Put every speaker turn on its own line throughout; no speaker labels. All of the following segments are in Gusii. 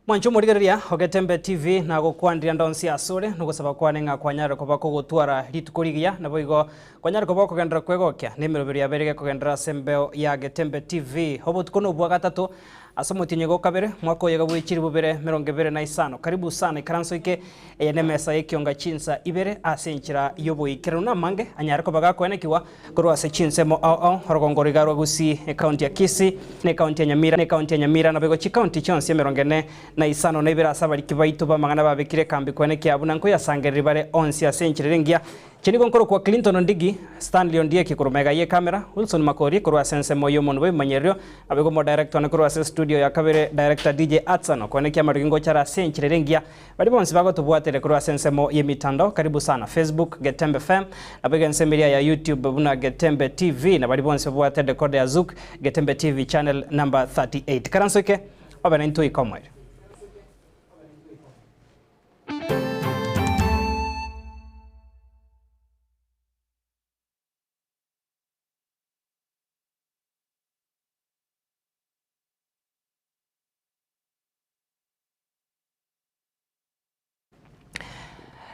Mwanche omorigereria o Getembe TV nagokwanire ande onsi asore, nogosaba kwane ng'a kwanyare koba kogotwara rituko rigiya, naboigo kwanyare koba okogenderera kwegokia nemeroberi yabeire gekogenderera ase embeo ya Getembe TV. Obotuko nobwa gatato ase omotienyi go kabere, mwaka oyo iga bwe chilifu bibere merongo ebere na isano. Karibu sana ikaranso ike eye nemesa y'ekionga chinsa ibere ase enchera y'oboikeranu na amange anyare koba gakoenekigwa Korwa ase chinsemo ao ao, orogongo roiga rwa Gusii, ekaunti ya Kisii, na ekaunti ya Nyamira, na ekaunti ya Nyamira, naboigo chikaunti chionsi emerongo ene na isano na ibere ase abariki baito b'amang'ana babekire ekambi koenekia buna nkoyasangereria bare onsi ase enchera ere engiya. Inche nigo nkorokwa Clinton Ondigi, Stanley Ondieki korwa magega y'ekamera, Wilson Makori korwa ase ensemo y'omonwa bw'ebimanyererio, naboigo omodirector one korwa ase estudio ya kabere, Director DJ Atsan, okoenekia amarogi ngocha are ase enchera ere engiya. Baria bonsi bagotobwateria korwa ase ensemo y'emitandao, karibu sana Facebook, Getembe FM, naboigo ensemo eria ya YouTube buna Getembe TV, na baria bonsi babwate decoder ya Zuku, Getembe TV channel number 38. Karanso eke, obe naintwe goika omoerio.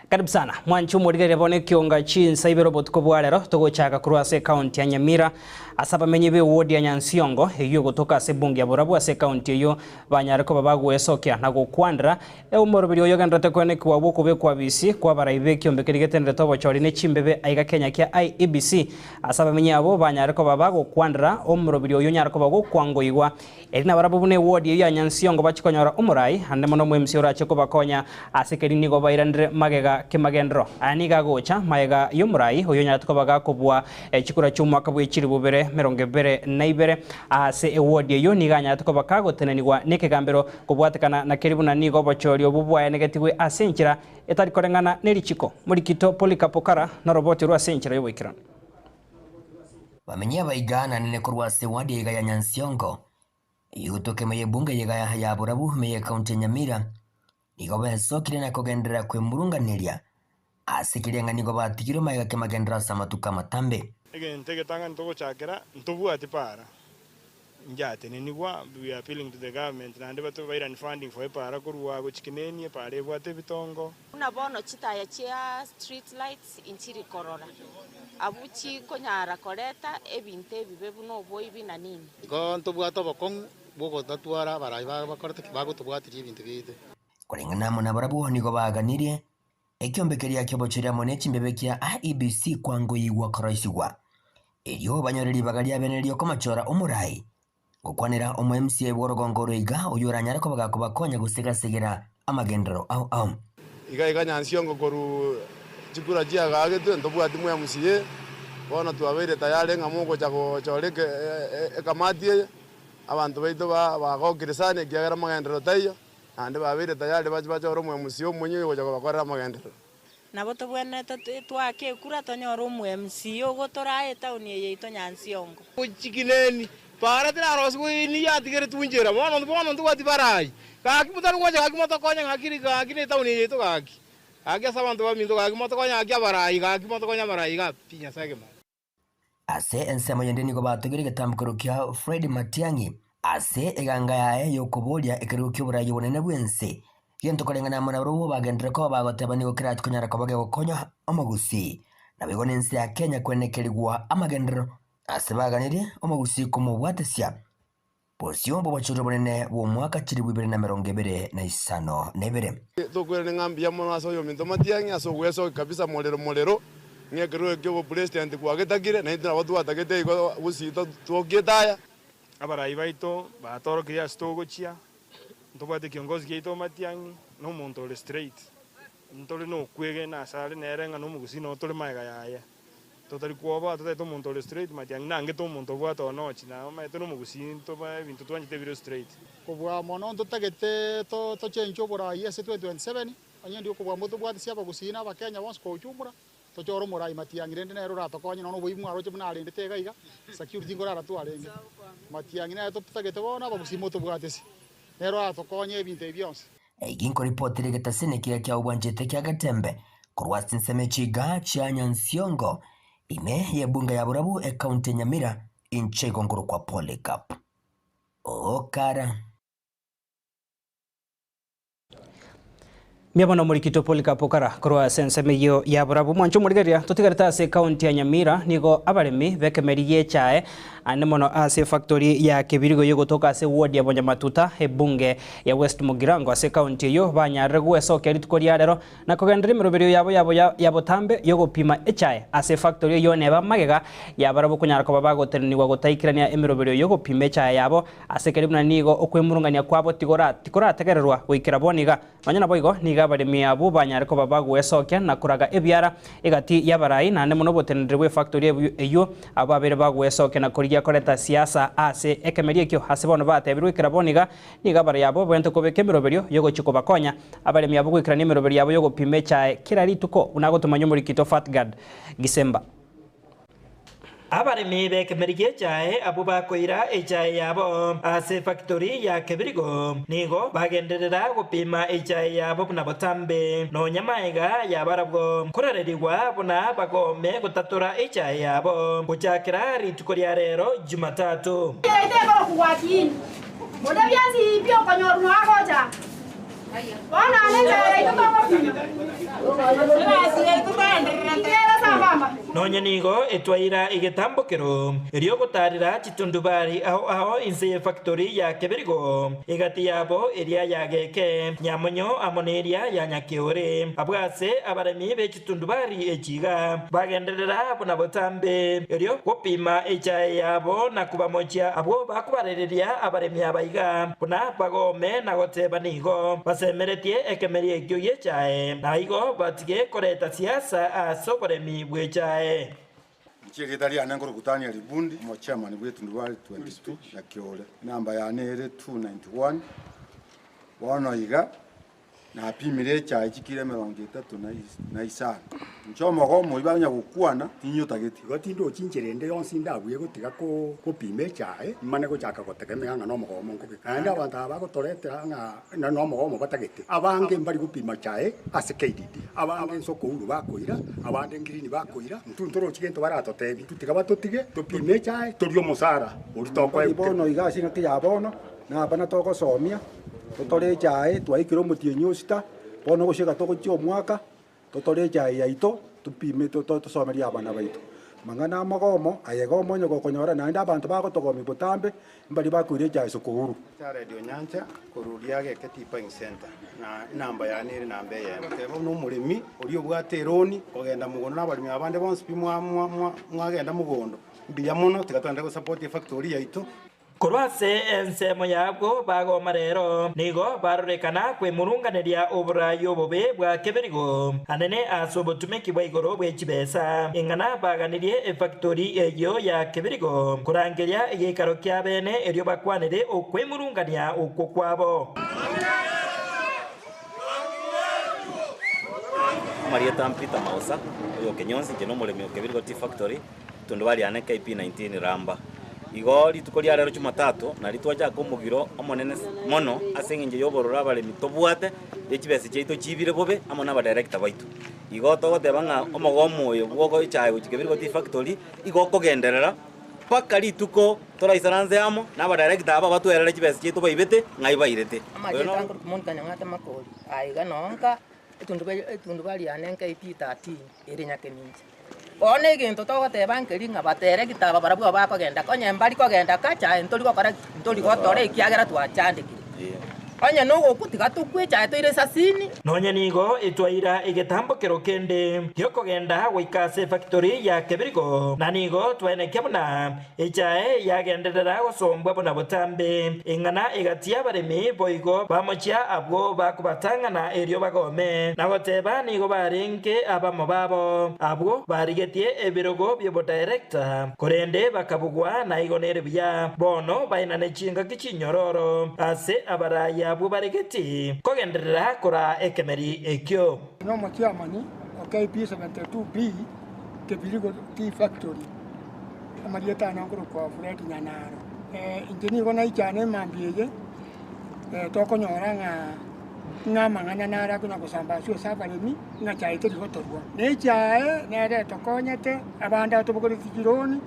Karibu sana mwanche omorigereria bono ekionga chinsa ibere obotuko bwa rero togochaka korwa ase ekaunti ya Nyamira ase abamenyi be ward ya Nyansiongo eyio egotoka ase ebunge ya Borabu ase ekaunti eyio banyare koba bagoesokia na gokwandera omoroberi oyo ogendererete koenekiwa bw'okobekwa bisi kwa abarai b'ekiombe keria getenderete obochori ne chimbebe aiga Kenya kia IEBC ase abamenyi abwo banyare koba bagokwandera omoroberi oyio onyare koba gokwangoigwa Erio nabarabwo buna ewodi eyio ya Nyansiongo bachie konyora omorai, ande mono omwemsi orache kobakonya ase keria nigo bairanire magega kemagenderero. Aya nigo agocha magega y'omorai oyio onyarete koba gakobua chikura chi'omwaka bwe chilifu bibere merongo ebere na ibere ase ewodi eyio nigo anyarete koba kagotenenigwa nekegambero kobwatekana na keria buna nigo obochori obwo bwaenegetigwe ase enchera etari koreng'ana nerichiko. Morikito Polycarp Okara noroboti orwo ase enchera y'oboikeranu.
Bamenyi abaiga nanene korwa ase ewadi eyeiga ya Nyansiongo, egotoka ime y'ebunge eyeiga ya Borabu ime y'ecounty ya Nyamira, nigo besokire na kogenderera kwemurunganeria ase keria ng'a nigo batigirwe magega kemagenderero ase amatuko amatambe.
Egento egetang'ani togochakera, ntobwati para. Njatenenigwa, we are appealing to the government naende batobe bairani funding for epaara korwa gochia Kineni, epaara ebwate ebitongo.
Buna bono chitaya chia street lights inchiri korora, abwo chikonyara koreta ebinto ebibe buna oboibi na nini.
Igo ntobwate obokong'u bw'ogotatwara abarai bakorete ki? Bagotobwatiria ebinto biaito.
Koreng'ana amo nabarabwo nigo baganirie ekiombe keria ki'obochori amo ne chimbebe kia IEBC kwangoyigwa koroisigwa. Erio banyore ribaga riabeene ri'okomochora omorai, gokwanera omo MCA bw'orogongo oro iga, oyio oranyare koba gakobakonya gosega-segera amagenderero ao ao.
Iga iga Nyansiongo korwa chikura chiagagetwe ntobwati mwa MCA, bono twabeire tayari ng'a mogocha gochora ekamati eye, abanto baito bagokire sana ekiagera amagenderero taiyo, naende babeire tayari bache bachore omo MCA omonyi oyogocha kobakorera amagenderero.
Nabo tobwenerete twaake ekura tonyore omo-MCA ogotoraa etaoni eye yaito Nyansiongo.
Gochikineni, para tirarosigwe nigo yatigeretwe nchera, bono bono ntobwati barai. Gaki motari gocha gaki motokonye ng'aki ri gaki ne etaoni eye yaito gaki. Gaki ase abanto baminto gaki motokonye gaki abarai gaki motokonye abarai iga pi Nyasae kemanya.
Ase ensemo yende nigo batogire egetambokero kia Fred Matiang'i ase eganga yaye y'okoboria ekerogo ki'oboraai obonene bw'ense. Gento koreng'ana amo nabarobwo bagenderere koba bagoteba nigo kerache konyara koba gegokonya omogusii. Naboigo nense ya Kenya kwenekerigwa amagenderero ase baganirie omogusii komobwatesia bosio bw'obochori obonene bw'omwaka chilifu ibere na emerongo ebere na isano na ebere.
Tokwerane ng'a mbuya mono ase oyominto Matiang'i ase ogwesokia kabisa morero morero, ng'a ekerogo ekio obopresident kwagetakire, naintwe nabo twatagete igo gusii twokiete aya.
Abarai baito batorokirie ase togochia, ntobwate kiongozi kiaito Matiang'i, na omonto ore straight, ntore nokwegena asare nere ng'a nomogusii noo tore magega yaye. Totari kwoboa totaete omonto ore straight Matiang'i nangete omonto obwate onochi na omanyete nomogusii ntoba ebinto twanchete ebire straight.
Kobua mono ntotagete tochenche oborai ase 2027, onye ndi okobua motobwatisi abagusii na abakenya bonsi kwa ujumla, tochore omorai Matiang'i rende nere oratokonye nonya oboibi mwaroche buna arendete iga iga, security nkorara twarenge. Matiang'i nere totagete bono abagusii motobwatisi, nere oratokonye ebinto ebi bionsi.
Eki nkoripotera egetasini ekiya kia obwanchete kia Getembe korwa ase chinsemo echiga chia Nyansiongo ime y'ebunge ya Borabu ekaunti ya Nyamira inche igo nkorokwa Polycarp Okara.
Mia bono omorikito Polycarp Okara korwa ase ensemo eyio ya Borabu. Mwanche omorigereria, totigarete ase ekaunti ya Nyamira, nigo abaremi b'ekemeri gi'echae ande mono ase efactory ya Kebirigo eyio egotoka ase eward ya Bonyamatuta ebunge ya West Mugirango ase ekaunti eyio banyarire gwesokia rituko ria rero na kogendereria emeroberio yabo yabo ya botambe yogopima echae ase efactory eyio neba magega ya barabwo konyara koba bagotenenigwa gotaikerania emeroberio yogopima echae yabo ase keri buna nigo okwemurungania kwabo tigora tikorategererwa goikera bono iga. Nonya naboigo, nigo abaremi abwo banyare koba bagwesokia na koraga ebiara egati y'abarai, naende mono oboteneneri bw'efactory eyio, abwo babeire bagwesokia na korigia koreta siasa ase ekemeri ekio. Ase bono batebirwe goikera bono iga, nigo abarai abwo babwenerete kobeka emeroberio y'ogochia kobakonya abaremi abwo goikerania emeroberio yabo y'ogopima echae kera rituko, buna agotomanya omorikito Fatgard Gisemba.
Abaremi b'ekemeri gi'echae abwo bakoira echae yabo ase efactory ya Kebirigo nigo bagenderera gopima echae yabo buna botambe, nonya maega yabarabwo korarerigwa buna bagome gotatora echae yabo gochakera rituko ria rero Jumatatu. Nonya nigo etwaira egetambokero erio gotaarera chitundubari ao ao inse y'efactori ya Kebirigo, egati yabo eria ya Geke, Nyamonyo amo neria ya Nyakeore. Abwo ase abaremi be chitundubari echi iga bagenderera buna botambe, erio gopima echae yabo na kobamochia abwo bakobarereria abaremi aba iga, buna bagome na goteba nigo basemeretie ekemeri ekio gi'echae, na igo batige koreta siasa ase oboremi bw'echae.
Inche erieta riane nkorokwa Daniel Bundi, omochairman bw'etundubari 22 Nyakeore. Enamba yane ere 291. Bono iga Napimire echae chikiro emerongo etato na isano. Inche omogomo oyio banya gokwana tinyotageti.
Igo tindochi inchera ende yonsi ndabue gotiga gopima echae, mane gochaka gotegemea ng'a nomogomo nkobeka. Naende abanto aba bagotoretera ng'a nomogomo batagete, abange mbari gopima chae ase KDD, abange nsokouru bakoira, abande ngirini bakoira, intwe ntorochi gento baratotebie. Intwe tiga batotige topime echae torie omosara oria tokoegwa.
Bono iga ase engaki ya bono, nabana togosomia. Totore echae, twaikire omotienyi o sita, bono gochika togochia omwaka, totore echae yaito, topime tosomerie abana baito. Amang'ana amagomo, aye iga omonye gokonyora naende abanto bagotogomia botambe, mbaria bakoira echae ase okouru.
Jared Onyancha korwa Riageke Tea Buying Centre, na enamba yane ere namba eyemo. Teba buna omoremi oria obwate eroni, kogenda mogondo na abaremi abande bonsi pi mwagenda mogondo, mbuya mono, tiga togende gosupport efactory yaito.
Korwa ase ensemo y'abwo bagoma rero, nigo barorekana kwemurunganeria oboraai obobe bwa keberigo anene ase obotumeki bwa igoro bwe chibesa, ing'ana baganirie efactori eyio ya keberigo korangeria egeikaro kia bene erio bakwanere okwemurungania okwo kwabo.
Amarieta Peter Mausa, oyo o Kenyonsi, inche nomoremi o Kebirigo Tea Factory. Tondubari yane KP19 Ramba. Igo rituko ria rero Jumatatu nario twachaka omogiro omonene mono ase eng'encho y'obororo abaremi tobwate ne chibesa chiaito chibire bobe amo na abadirector baito. Igo togoteba ng'a omogomo oyo bwa ogochaya gochia Kebirigo Tea Factory igo okogenderera mpaka rituko toraisaranse amo na abadirector aba batwerere chibesa chiaito baibete ng'ai bairete. Oyo
Amarieta
noro.
nkorokwa Monica Nyang'ate Makori, aiga nonka etundubari yane KP13 ere Nyakemincha. Bono egento togoteba nkeri ng'a bateregete aba barabwo abakogenda, onye mbari kogenda kacha aye ntori gokora ki? Ntori gotora ekiagera twachandekire. Onye nogokwa tiga tokwe echaye toire esasini.
Nonya nigo etwaira egetambokero kende gi'okogenda goika ase efactory ya Kebirigo, na nigo twaenekia buna Echae yagenderera gosombwa buna botambe, eng'ana egati y'abaremi boigo bamochia abwo bakobatang'ana erio bagome, na goteba nigo barenge abamo babo, abwo barigetie ebirogo bi'obodirector, korende bakabugwa naigo nere buya. Bono baenane chingaki chinyororo ase abarai abwo baregeti kogenderera koraa ekemeri ekio.
Nomochiamani o KP72B Kebirigo Tea Factory. Amarieta ane nkorokwa Fred Nyanaro. Inche nigo naichana emambia eye, tokonyora ng'a ng'a amang'ana naro akonya gosamba ase ase abaremi, ng'a chae teri gotorwa. Na echae nere etokonyete, abande atobogoretie chironi,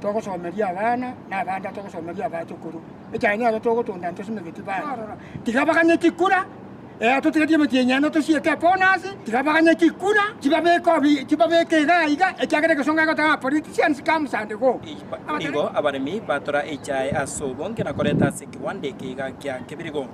togosomeria abana, na abande togosomeria abachokoro. Echae nero togotonda ntosimegeti bana. Tiga baganye chikura. Ee, totigetie emetienyi ene tosieke ebonus, tiga baganye chikura, chibabeke obi, chibabeke iga iga, ekiagera egesongo egoteba ng'a politicians comes and go.
Nigo abaremi batora echae ase obonge na koreta ase ekiwanda eke iga kia kebirigo.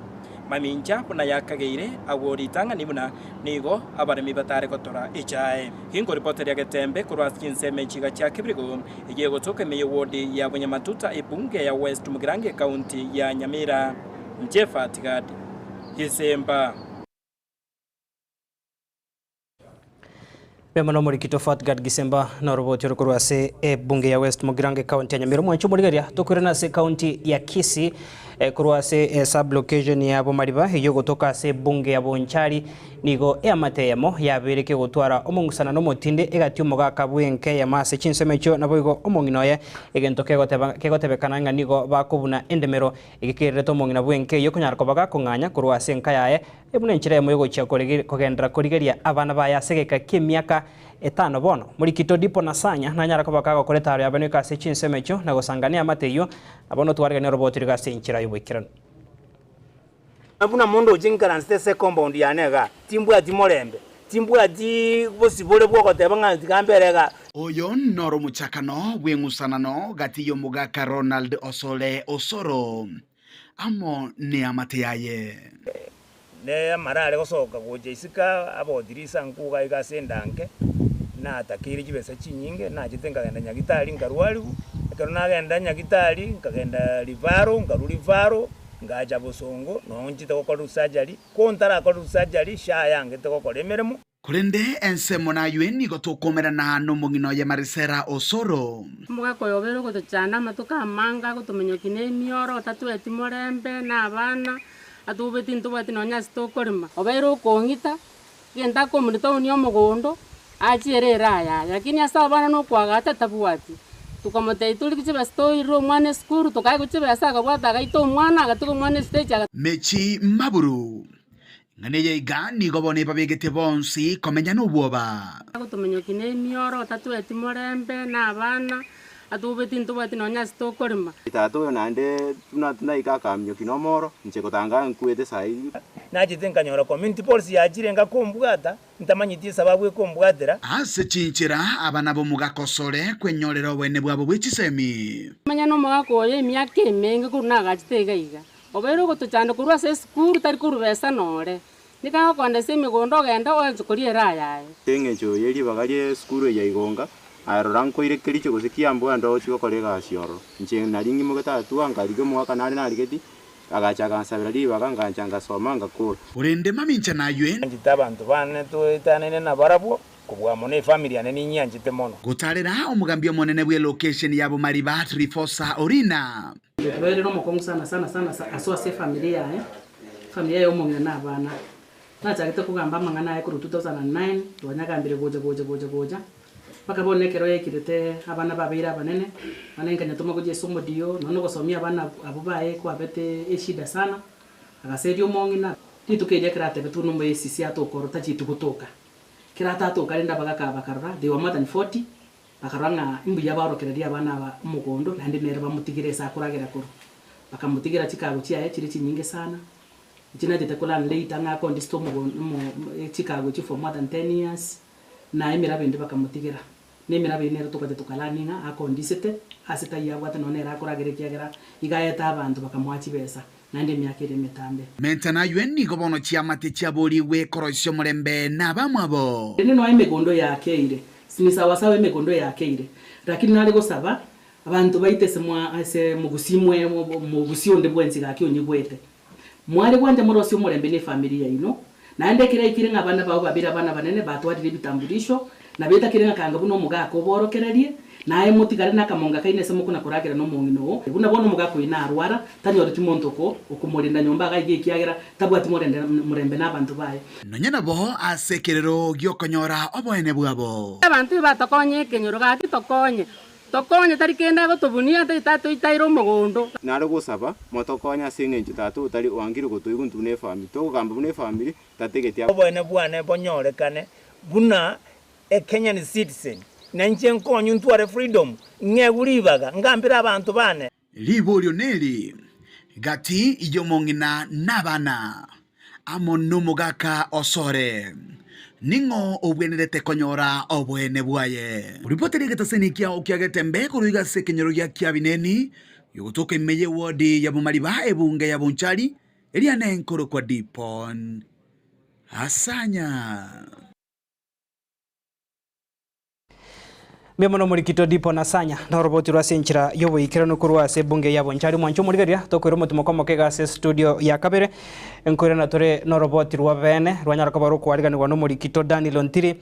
Mamincha buna yakageire agwo ritang'ani buna nigo abaremi batare gotora echae. Ginkoripoteria Getembe korwa ase chinsemo echi iga chia kebirigo, eyio egotoka ime y'ewodi ya Bunyamatuta ebunge ya West Mugirango ekaunti ya Nyamira. Inche Fatgad Gisemba.
Mbuya mono omorikito Fatgad Gisemba na oroboti oro korwa ase ebunge ya West Mugirango ecounty ya Nyamira. Omwanchi omorigereria tokoirana ase ecounty ya Kisii eh, korwa ase eh, sub location ya Bomariba eyio egotoka ase ebunge ya Bonchari nigo eamate eyemo yabeire kegotwara omong'usana na omotindi egati omogaka bw'enka eyemo ase chinsemo echio naboigo omong'ina oye egento kegoteba kegotebekana ng'a nigo bakobuna endemero Egekererete omong'ina bw'enka eyio konyara koba gakong'anya korwa ase enka yaye, buna enchera eyemo y'ogochia kogenderera korigeria abana baye ase egeka ki'emiaka etano bono. Morikito Dipo na Sanya nanyare koba kagokora etaaro ya Benwika ase chinsemo echio na gosanga neamate eyio, na bono twaregania oroboti riga ase enchera y'oboikeranu.
Buna monto oche nkaransete ase ecompound yane igaa, timbwati morembe, timbwati bosibore bwogoteba ng'a tiga mbere igaa.
Oyo noro omochakano bw'eng'usanano gati y'omogaka Ronald Osore Osoro amo neamate yaye.
Ne amara are gosoka gocha isiko aboti risanku iga iga ase endanke, natakeire chibesa chinyinge, nachete nkagenda nyagitari nkarwariwu, ekero nagenda nyagitari nkagenda rivaro, nkarwa rivaro, ngacha bosongo, noo nchete gokorerwa surgery, ko ntarakorerwa surgery, SHA yangete gokora emeremo.
Korende ensemo naywe nigo tokomerana nomong'ina oye Marisela Osoro.
Omogaka oyo obeire ogotochanda amatuko amange agotomenyokia nemioro, otatweti morembe, na abana, atobeti ntobwati nonya ase tokorema. Obeire okong'ita, egento akomorita ounie omogondo, achiere ere ayaye, lakini ase abana na okoagata tabwati. Tokamotebia torigie chibesa toirere omwana esukuru, tokaegwa chibesa akabwata agaita omwana, agatiga omwana estage aga.
Mechi maburu. Ing'ana eye iga nigo bono ebabegete bonsi komenya nobwoba.
Agotomenyokia nemioro, otatweti morembe, na abana, atobeti ntobwati nonya ase tokorema.
Tata oyo naende buna tinaika akaminyokia nomoro, inche gotanga nkwete saii.
Nachete nkanyora community police yachire ngakombwata, ntamanyeti esababu ekombwatera.
Ase chinchera aba nabo mogakosore kwenyorera oboene bwabo bwe chisemi.
Manya nomogaka oyo emiaka emenge korwa nagachete iga iga. Obeire ogotochanda korwa ase esukuru tari korwa besa nore. Nigo agokonda ase emegondo ogenda oanche koria ere ayaye.
Ase engencho ye ribaga ri'esukuru eye ya Igonga, aye rora nkoire Kericho gose Kiambu ande ochie gokora egasi ororo. Inche nari ng'imogete atua nkarigia omogaka nare narigeti, agacha agansabera ribaga ngancha ngasoma ngakora.
Korende mamincha naywe.
Nyanchete abanto bane toetanaine nabarabwo, kobua mono efamiri yane ninyianchete mono.
Gotarera omogambi omonene bw'elokesheni ya Bomariba Trifosa Orina.
Obeire nomokong'u sana sana sana aswa ase efamiri yaye, efamiri yaye omong'ina na abana. Nachagete kogamba amang'ana aye korwa 2009, twanyagambire gocha gocha gocha gocha, mpaka bono ekero yaikirete abana babeire abanene, bono nkanyatoma gochia ase omodio, nonya nogosomia abana abwo baye kwabete eshida sana, agaseria omong'ina. Rituko erio ekero atebetwe buna omoesisi atoka oro tachieti gotoka. Ekero atatoka rende abagaka bakarora, they were more than 40, Bakarora ng'a imbuya baorokererie abana aba omogondo, naende nere bamotigere ase akoragera korwa. Bakamotigera chikago chiaye chire chinyinge sana, inche nachete kolearn later ng'a akondisete omogondo omo chikago echio for more than ten years, na emeraba ende bakamotigera. Na emeraba eyio nere togacha tokalearn ng'a akondisete ase taiyo abwate nonya nere akoragera ekiagera iga aete abanto bakamoa chibesa, naende emiaka ere emetambe.
Menta naywe nigo bono chiamate chiaborigwe koroisia omorembe nabamwabo.
Rende nonya emegondo yakeire, ni sawasawa emegondo yakeire, lakini nare gosaba abanto baito ase mwa ase mogusii mwe mogusii onde bwensi gaki onyigwete, mware gwancha morosie omorembe ne efamiri yaino, naende ekero yaikire ng'a abana bao babere abana abanene batwarire ebitambulisho, Nabo etakire ng'a kanga buna omogaka oborokererie, na aye motigare nakamonga kaino ase mokona koragera nomong'ina oo. Buna bono omogaka oyio narwara, tanyoreti monto oko okomorinda nyomba iga iga ekiagera tabwati morende morembe nabanto baye.
Nonya nabo ase ekerero gi'okonyora oboene bwabo.
Abanto ebatokonye ekenyoro, gaki tokonye, tokonye tari kende agotobunia tatoitaire omogondo.
Nare gosaba, motokonye ase engencho tata otari oangire gotoigwa intwe buna efamiri. Togogamba buna efamiri, tategeti.
Oboene bwane bonyorekane Buna a Kenyan citizen, na inche nkonywe ntware freedom, ng'egwe ribaga, ngambere abanto bane.
Riborio neri, Gati y'omong'ina nabana. amo nomogaka osore. Ning'o obwenerete konyora oboene bwaye? Ripoti ri'egetaseni kiao kia Getembe korwa iga ase ekenyoro gia Kiabineni, gegotoka ime y'ewodi ya Bomariba ebunge ya Bonchari, eria nenkorokwa Dipon Asanya.
Mbuya mono omorikito Dipo Nasanya noroboti rwa ase enchera y'oboikeranu korwa ase ebunge ya Bonchari. Mwanche omorigereria tokoira omotimoko omoke iga ase estudio ya kabere nkoirana tore noroboti rwa bene rwanyara koba rokwariganigwa nomorikito Daniel Ontiri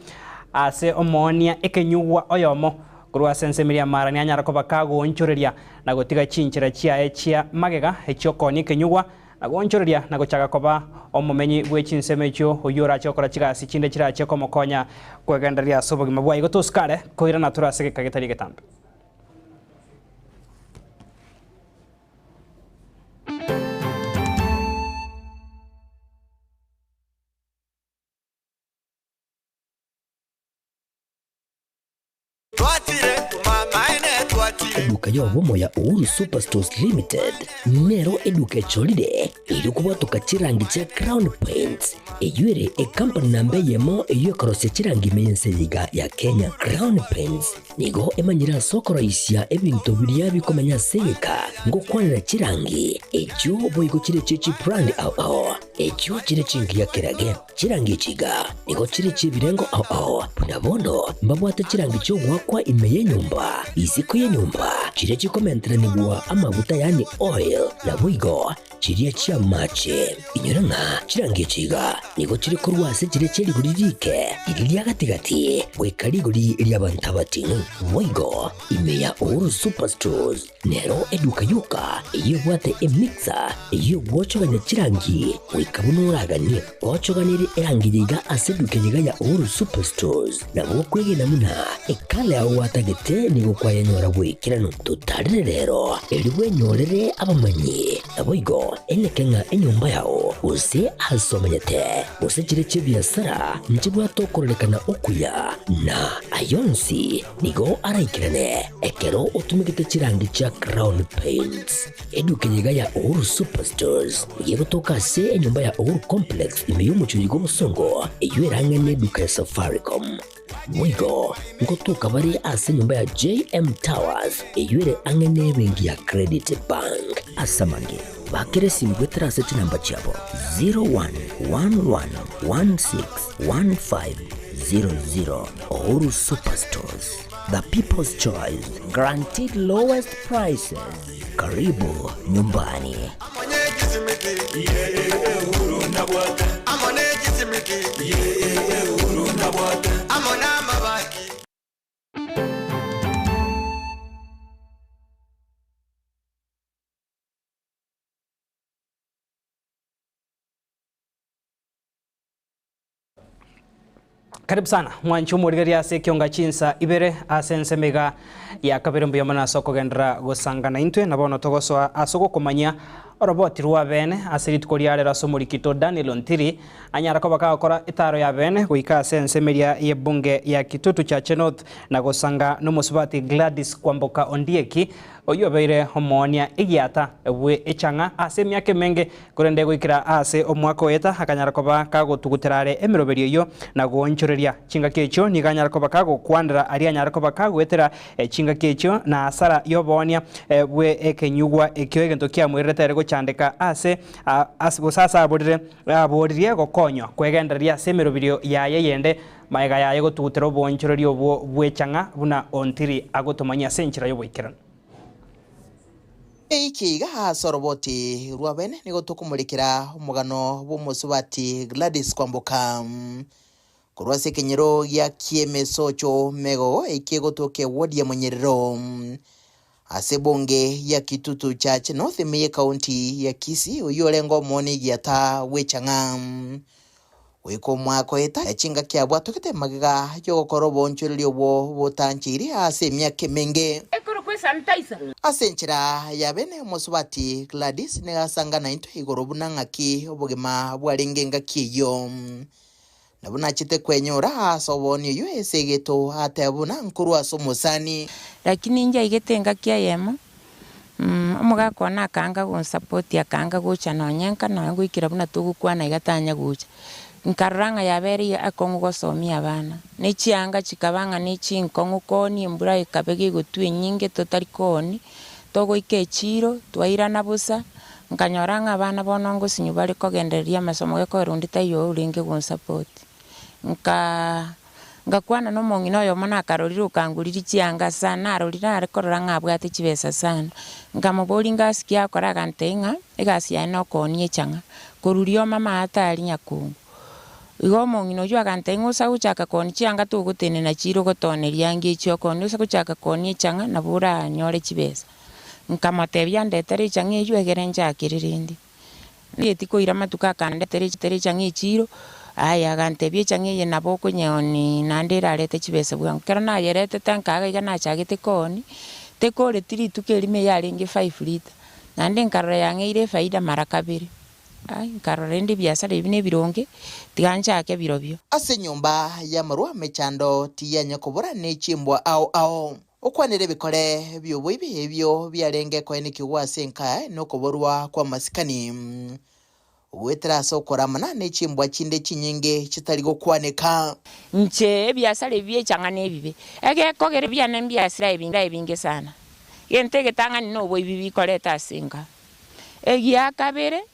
ase omoonia ekenyugwa oyomo korwa ase ensemo eria Marani anyara koba kagoonchoreria na gotiga chinchera chiaye chia magega echiokoonia ekenyugwa Na goonchoreria na gochaka koba omomenyi bwe chinsemo echio, oyio orache gokora chigasi chinde chirache komokonya kwegendereria ase obogima bwaye. Igo tosikare koirana tore ase egeka getari egetambe.
Eduka y'obomo ya Uhuru Superstores Limited nero eduka echorire erio kobwatoka chirangi chia Crown Paints, eyio ere ecompany namba eyemo eyio ekorosia chirangi ime y'ense eye iga ya Kenya. Crown Paints nigo emanyire ase okoroisia ebinto biria bikomenya ase egeka ngokwanera chirangi echio boigo chire chie chibrand ao ao echio chire chingiya kerage. Chirangi echi iga nigo chire chi'ebirengo ao ao, buna bono mbabwate chirangi chi'ogoakwa ime y'enyomba, isiko y'enyomba, chiria chikomenteranigwa amaguta yaani oil, naboigo chiria chi'amache. Inyora ng'a chirangi echi iga nigo chire korwa ase chiria chie rigori riike, riria ria gati-gati, goika rigori ri'abanto abating'u. Boigo ime ya Uhuru Superstores. Nero eduka yoka eyio ebwate emixer eyio egwochogania chirangi goika buna oraganie. Gochoganerie erangi eye iga ase eduka eye iga ya Uhuru Superstores nabo okwegena buna ekala yao gwatagete nigo kwayenyora bw'ekeranu. Totarere rero erio bwenyorere abamanyi naboigo eneke ng'a enyomba yao gose ase omenyete gose chire chi'ebiasara nchibwate okororekana okuya na ayonsi Nigo araikerane ekero otumegete chirangi chia Crown Paints. Eduka eye iga ya Uhuru Superstores nigo egotoka ase enyomba ya Uhuru Complex ime y'omochie oyo bw'obosongo eyio erang'e neduka ya Safaricom. Boigo ngotoka bare ase enyomba ya JM Towers eyio ere ang'e nebenki ya Credit Bank. Ase amange, bakera esimi goetera ase chinamba chiabo 0111161500. Uhuru Superstores, the people's choice, guaranteed lowest prices. Karibu nyumbani.
Karibu sana mwanchi omorigereria ase ekionga chinsa ibere ase ensemo iga ya kabere mbuya mono ase okogenderera gosangana intwe na bono togosoa ase ogokomanyia oroboti rwa bene ase rituko ria rero ase omorikito Daniel Ontiri anyara koba kagokora etaro ya bene goika ase ensemo eria y'ebunge ya Kitutu Chache North na gosanga nomosubati Gladys Kwamboka Ondieki Oyio obeire omoonia egiata bwe echang'a ase emiaka emenge, korende goikera aase omwaka oeta akanyara koba kagotugutera are emeroberio eyio na goonchoreria chingaki echio, nigo anyare koba kagokwanera aria anyare koba kagoetera chingaki echio na asara y'oboonia bwe ekenyugwa ekio egento kiamoirerete ere gochandeka ase gose ase aborire aboririe gokonywa kwegendereria ase emeroberio yaye yende Magega yaye gotugutera oboonchoreria obwo bw'echang'a buna ontiri agotomanyia ase enchera y'oboikeranu.
Eiki iga ase oroboti rwa bene nigo tokomorekera omogano bw'omosubati Gladys Kwamboka. Korwa ase ekenyoro gia Kiemesocho Megogo eki egotoka ewodi ya Monyerero ase ebunge ya Kitutu Chache North ime y'ecounty ya Kisii oyio orenge omoonia egiata bw'echang'a. Goika omwaka oeta, chingaki abwatogete magega y'ogokora oboonchoreria obwo botancheiri ase emiaka emenge. Ase enchera ya bene omosubati Gladys nigo asangana intwe igoro buna ng'aki obogima bwarenge engaki eyio. Na buna achete kwenyora ase obooni oyio ase egeto ateba buna nkorwa ase omosani.
Lakini inche aigete engaki eyemo,
Omogaka one akaanga gonsapoti akaanga gocha nonye nka nonye goikera buna togokwana iga tanya gocha. Nkarora ng'a yabereire akong'u gosomia abana, ne chianga chikaba ng'a ne chinkong'u koonia embura ekaba gegotwa enyinge totari koonia, togoika echiro twairana bosa, nkanyora ng'a abana bono ngosinywa bare kogendereria amasomo gekogera onde taiyo orenge gonsapoti. Nkaa Ngakwana nomong'ina oyomo nakarorire okangoririe chianga sana, narorire nare korora ng'a abwate chibesa sana. Nkamoboria ngasi ki agokora agantebia ng'a egasi yaye nokoonia echang'a, korwa rioma amaate aria nyakongo. Igo omong'ina oyio agantebia ng'a osa gochaka koonia chianga togotenena chire ogotoneria ange echi okoonia ose gochaka koonia echang'a nabo oranyore chibesa. Nkamotebia andetere echang'a eyio egere nchakere rende. Ndigeti koira amatuko akandetera echang'a echiiro, aye agantebia echang'a eye nabo okonyeoni naende erarete chibesa bwango. Ekero nayeretete nkaga iga nachagete kooni, tekoreti rituko erimo eyarenge five litre, naende nkarora yang'eire efaida mara kabere, ai nkarora rende ebiasara ebi na ebironge, tiga nchake birobio.
Ase enyomba y'amarwa emechando tiyanya kobora ne chimbwa ao ao. Okwanera ebikore bi'oboibi ebio biarenge koenekigwa ase enka nokoborwa kw'amasikani, goetera ase okoramana ne chimbwa chinde chinyinge chitari gokwaneka.
Inche ebiasara ebi bi'echang'a nebibe, egekogera ebiane mbiasira ebinga ebinge sana. Gento egetang'ani noboibi bikoreta ase enka. Egia kabere,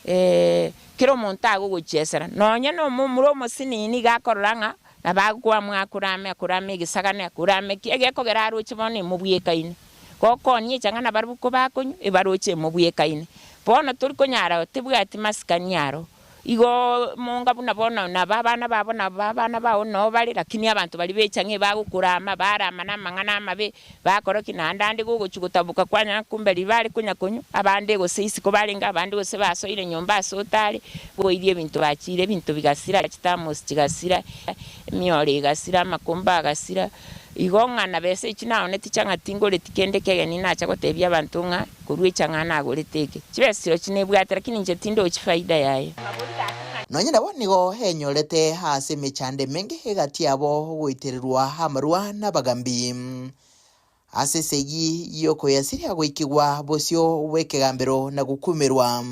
Kera omonto agogochiesera, nonya nomomura omosinini iga akorora ng'a nabo agokwamua akorame, akorame egesagane, akorame ki, egekogera aroche bono emobwekaine. Gokonia echang'ana nabarabwo kobakonywa, ebaroche emobwekaine. Bono tori konyara tebwati masikani aro. Igo monga buna bono nabo abana babo nabo abana bao noo bare, lakini abanto baria b'echang'a ebagokorama, barama namang'ana amabe, Bakora ki? Naende ande gogochia gotaboka kwanyora kumbe riria bare konya konywa, abande gose isiko barenge, abande gose basoire nyomba ase otare, boirie ebinto bachiire, ebinto bigasira, chitamosi chigasira, emioro egasira, amakombe agasira. Igo ng'a na besa echi naoneti chang'a tingoreti kende kegeni nacha gotebia abanto ng'a korwa echang'a nagorete eke. Chibesa chirochio nebwate lakini inche tindochi faida yaye.
Nonya nabo nigo enyorete ase emechando emenge egati yabo goitererwa amarwa nabagambi. Ase esegi y'okoyasiria goikigwa bosio bw'ekegambero na gokumerwa,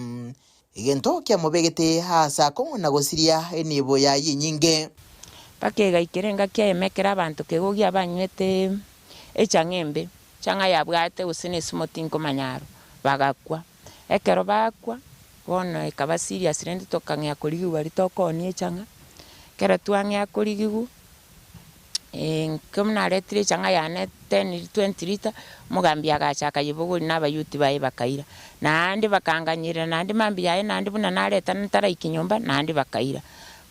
egento kiamobegete aase akong'u na gosiria enibo yaye enyinge.
Mpaka egaikera engaki eyemo ekero abanto kegogia banywete echang'a embe, echang'a yabwate gose nesumo tinkomanya aro, bagakwa. Ekero bakwa, bono ekaba serious rende tokang'ea korigigwa aria tokoonia echang'a, ekero twang'ea korigigwa, ekero naretire echang'a yane ten twenty litre, omogambi agacha akayebogoria na abayouth baye bakaira. Naende bakanganyerera naende mambia yaye naende buna nareta ntaraika nyomba, naende bakaira.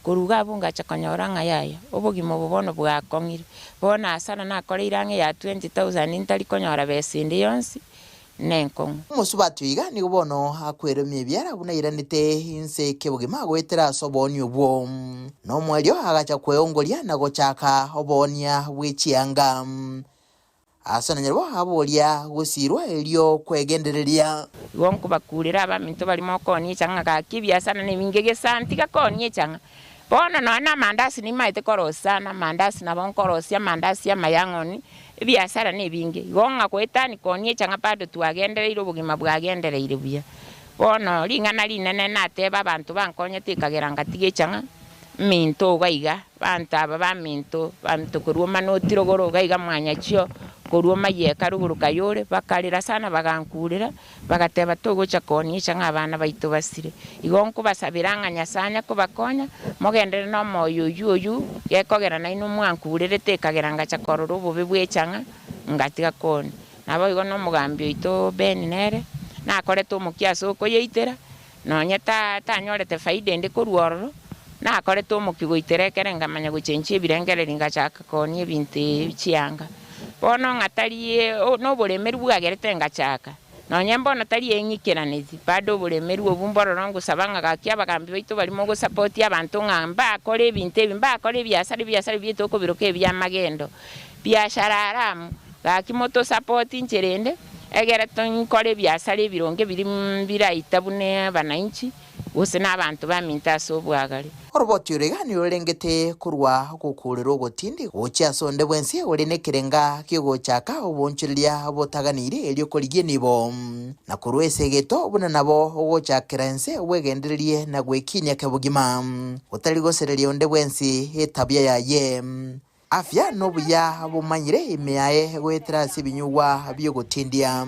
Korwa iga abwo ngacha konyora ng'a yaya, obogima obo bono bwakong'ire, bono hasara nakoreire ang'e ya twenty thousand ntari konyora besa ende yonsi, nenkong'u.
Omosubati oiga nigo bono akweromia ebiara buna airanete inse kebogima goetera ase oboonia obwo. Nomoerio agacha kweongoria na gochaka oboonia bwe chianga. Ase nonyarwo aboria gosiirwa erio kwegendereria.
Igo nkobakuurera abaminto baria mokoonia echang'a gaki ebiasara nebinge gesa ntiga koonia echang'a. Bono nonya na amandasi nimaete korosia sana, amandasi nabo nkorosia amandasi amayang'oni, ebiasara nebinge. Igo ng'a goetania koonia echang'a bado twagendereire obogima bwagendereire buya. Bono ring'ana rinene nateba abanto bankonyete ekagera ngatiga echang'a, minto iga iga, Abanto aba baminto, baminto korwa omanoti rogoro iga iga mwanyachio, korwa omayeka rogoro kayore, bakarera sana bagankurera, Bagateba, Togocha koonia ng'a abana baito basire. Igo nkobasabera ng'a Nyasae anya kobakonya, mogenderere nomoyo oyio oyio, gekogera nainwe mwankurerete ekagera ngacha korora obobe bw'echang'a, ngatiga koonia. Naboigo nomogambi oito Ben nere nakorete omokia ase okoyeitera, nonye ta tanyorete faida ende korwa ororo, nakorete omokia goitera ekere ngamanya gochenchia ebirengererio ngachaka koonia ebinto ebi chianga. Bono ng'a tari noboremeri bwagerete ngachaka, nonye mbono tari eng'ikeraneti, bado oboremeri obwo mbororo ngosaba ng'a gaki abagambi baito baria mogosapotia abanto ng'a mbakore ebinto ebi, mbakore ebiasara, ebiasara biaito okobiroka ebiamagendo, biashara haramu, gaki motosapoti inche rende, egere tonkore ebiasara ebironge biria biraita buna abananchi. Gose nabanto baminto ase obwagare.
Oroboti oro iga nirorengete korwa ogokuurera ogotindi gochia ase onde bwensi ore nekerenga ki'ogochaka oboonchoreria botaganeirie erio korigia enibo, na korwa ase egeto buna nabo ogochakera ense bwegendererie na gwekinia kebogima, otari gosereria onde bwensi etabia yaye. Afya nobuya bomanyire ime yaye goetera ase ebinyugwa bi'ogotindia,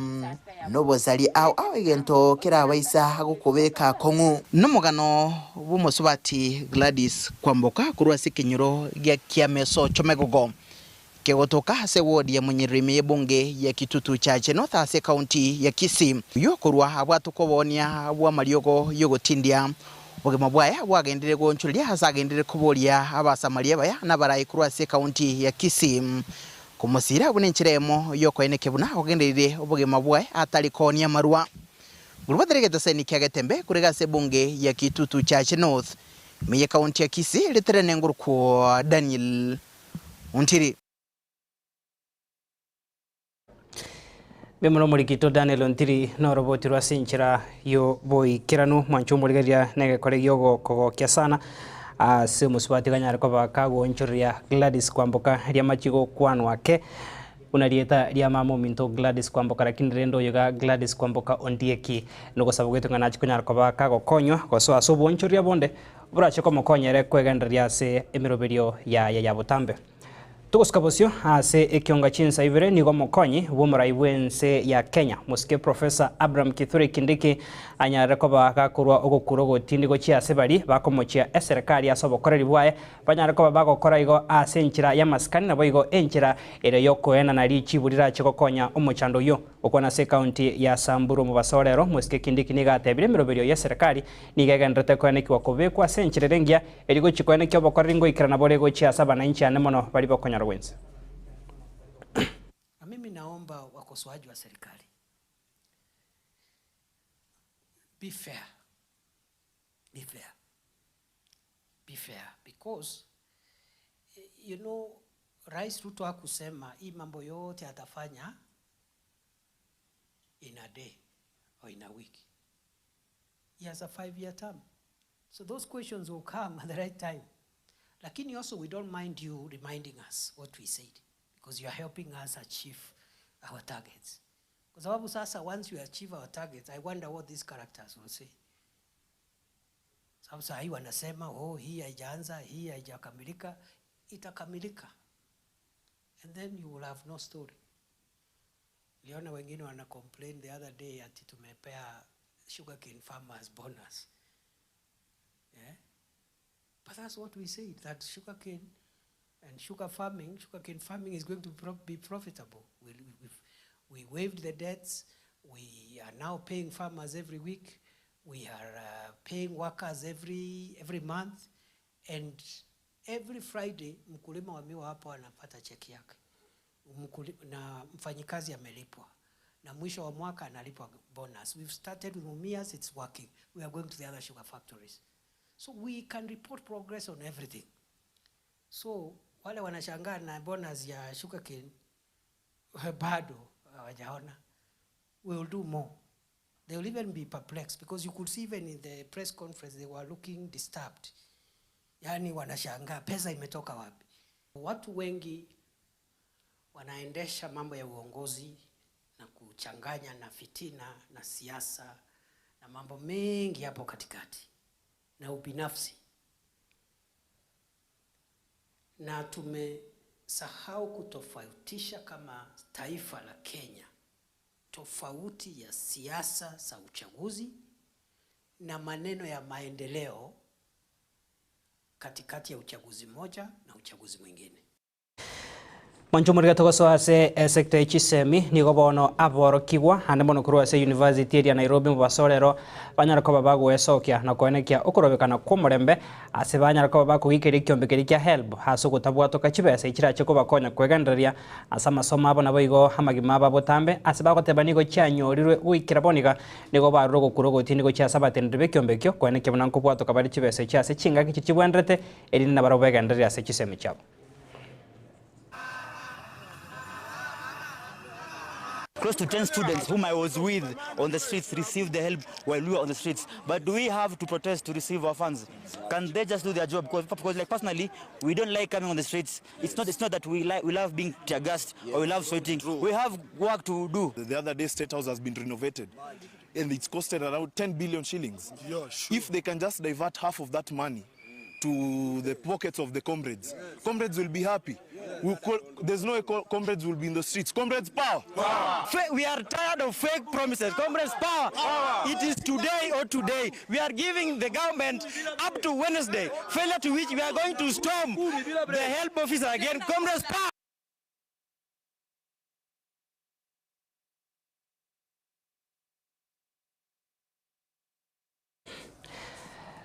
nobosari ao ao egento kerabaisa gokobeka akong'u. Nomogano bw'omosubati Gladys Kwamboka korwa ase ekenyoro gia Kiamesocho Megogo, kegotoka ase ward ya Munyiriri ime y'ebunge ya Kitutu Chache North ase ekaunti ya Kisii. Oyio korwa abwatokwa oboonia bw'amariogo y'ogotindia Obogima bwaye bwagenderire goonchoreria ase agenderire koboria Abasamaria abaya na abarai korwa ase ekaunti ya Kisii komosiira buna enchera eyemo y'okoenekia buna ogendereire obogima bwaye atari koonia amarwa. Nguru egetaseni kia Getembe korega ase ebunge ya Kitutu Chache North ime y'ekaunti ya Kisii riterene ngorokwo Daniel Ontiri.
Bimura omorikito Daniel Ontiri noroboti rwa ase enchera y'oboikeranu mwanche omorigereria negekore giogokogokia sana ase omosubati ganyare koba kagoonchoreria Gladys Kwamboka riamachi gokwanwa ake buna rieta ria mama ominto Gladys Kwamboka lakini rende oyo iga Gladys Kwamboka Ondieki nogosaba gwaito ng'a nachi konyara koba kagokonywa gosoa ase oboonchoreria bonde borache komokonya ere kwegendereria ase emeroberio yaye ya botambe. Togosuka bosio ase ekionga chinsa ibere nigo omokonyi bw'omorai bw'ense ya Kenya, Mosike Professor Abraham Kithure Kindiki anyarire koba gakorwa ogokura ogotindi gochia ase baria bakomochia eserekari ase obokoreri bwaye banyare koba bagokora igo ase enchera y'amasikani naboigo enchera ere y'okoenana richibu rirache gokonya omochando oyio. Gokwana ase ekaunti ya Samburu omobaso orero, Mosike Kindiki nigo atebire emeroberio y'eserekari nigo egendererete koenekigwa kobekwa ase enchera ere engiya Erio gochia koenekia obokoreri ngoikerana bore gochia ase abananchi ane mono baria bokonyora gwensi.
Na mimi naomba wakosoaji wa serikali, be fair, be fair, be fair because you know Rais Ruto hakusema hii mambo yote atafanya in a day or in a week. He has a 5-year term. So those questions will come at the right time. Lakini also we don't mind you reminding us what we said because you are helping us achieve our targets. Kwa sababu sasa once we achieve our targets, I wonder what these characters will say. Sababu saa hii wanasema oh, hii haijaanza, hii haijakamilika. Itakamilika. And then you will have no story. Niliona wengine wana complain the other day ati tumepea sugarcane farmers bonus. Yeah? But that's what we said, that sugarcane and sugar farming, sugarcane farming is going to be profitable. We waived the debts, we are now paying farmers every week, we are paying workers every month, and every Friday mkulima wa miwa hapo anapata cheki yake. Na mfanyikazi amelipwa. Na mwisho wa mwaka analipwa bonus. We've started with Mumias, it's working. We are going to the other sugar factories. So we can report progress on everything. So wale wanashangaa na bonus ya sugarcane bado hawajaona. We will do more. They will even be perplexed because you could see even in the press conference they were looking disturbed. Yaani wanashangaa pesa imetoka wapi? Watu wengi wanaendesha mambo ya uongozi na kuchanganya na fitina na siasa na mambo mengi hapo katikati na ubinafsi, na tumesahau kutofautisha kama taifa la Kenya tofauti ya siasa za uchaguzi na maneno ya maendeleo katikati ya uchaguzi mmoja na uchaguzi mwingine.
Mwancho omorika togosoa ase esector ya chisemi nigo bono aborokigwa ande mono korwa ase university area Nairobi mobaso rero banyara koba bagoesokia na koenekia okorobekana kwa omorembe ase banyara koba bakogikeria ekiombe keria kia HELB ase ogotabwatoka chibesa echirache kobakonya kwegendereria ase amasomo abo nabo igo amagima abo botambe ase bagoteba nigo chianyorirwe goikera boniga nigo barure ogokura ogotindi nigo chiase abatenderi ba ekiombe ekio koenekia buna nkobwatoka bare chibesa echi ase chingaki chichibwenderete erinde nabo begendereria ase chisemi chiabo.
Close to 10 students whom I was with on the streets received the help while we were on the streets. But do we have to protest to receive our funds? Can they just do their job? Because, because like personally, we don't like coming on the streets. It's not, it's not that we, like, we love being tear-gassed or we love sweating. We have work to do.
The other day, State House has been renovated and it's costed around 10 billion shillings.
Yeah, sure.
If they can just divert half of that money to the pockets of the comrades, comrades will be happy. We call, there's no way comrades will be in the streets. Comrades, power!
power. We are tired of fake promises. Comrades, power. power. It is today or today. We are giving the government up to Wednesday, failure to which we are going to storm the help officer again. Comrades, power.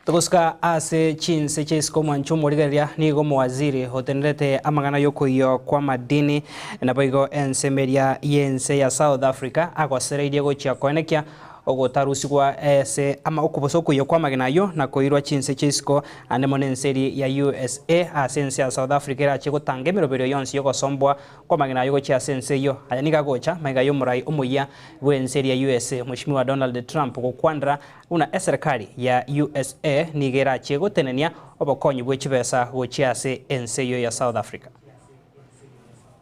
Togosuka ase chinse chia isiko omwancho omorigereria nigo omowaziri otenerete amang'ana y'okoiywa kw'amadini naboigo ensemeria y'ense ya South Africa agosereirie gochia koenekia ogotarusigwa ase ama okobosa okoiywa kw'amagena ayio na koirwa chinse chia isiko ande mono ense eria ya USA ase ense ya South Africa erachie gotanga emeroberio yonsi y'ogosombwa kw'amagena ayio gochia ase ense eyio. Aya nigo agocha magega y'omorai omoyia bw'ense eria ya USA Mweshimiwa Donald Trump gokwanera Buna eserekari ya usa nigo erachie gotenenia obokonyi bwe chibesa gochia ase ense eyio ya South Africa.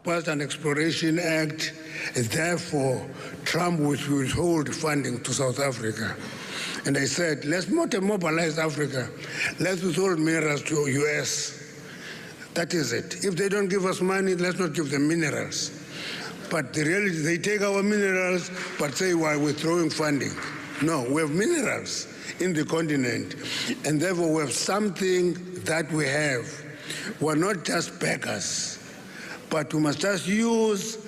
Wealth and Exploration Act, therefore, Trump will withhold funding to South Africa. And I said, let's not mobilize Africa. Let's withhold minerals to US. That is it. If they don't give us money, let's not give them minerals. But the reality, they take our minerals, but say we're withdrawing funding. No, we have minerals in the continent, and therefore we have something that we have. We're not just beggars, but we must just use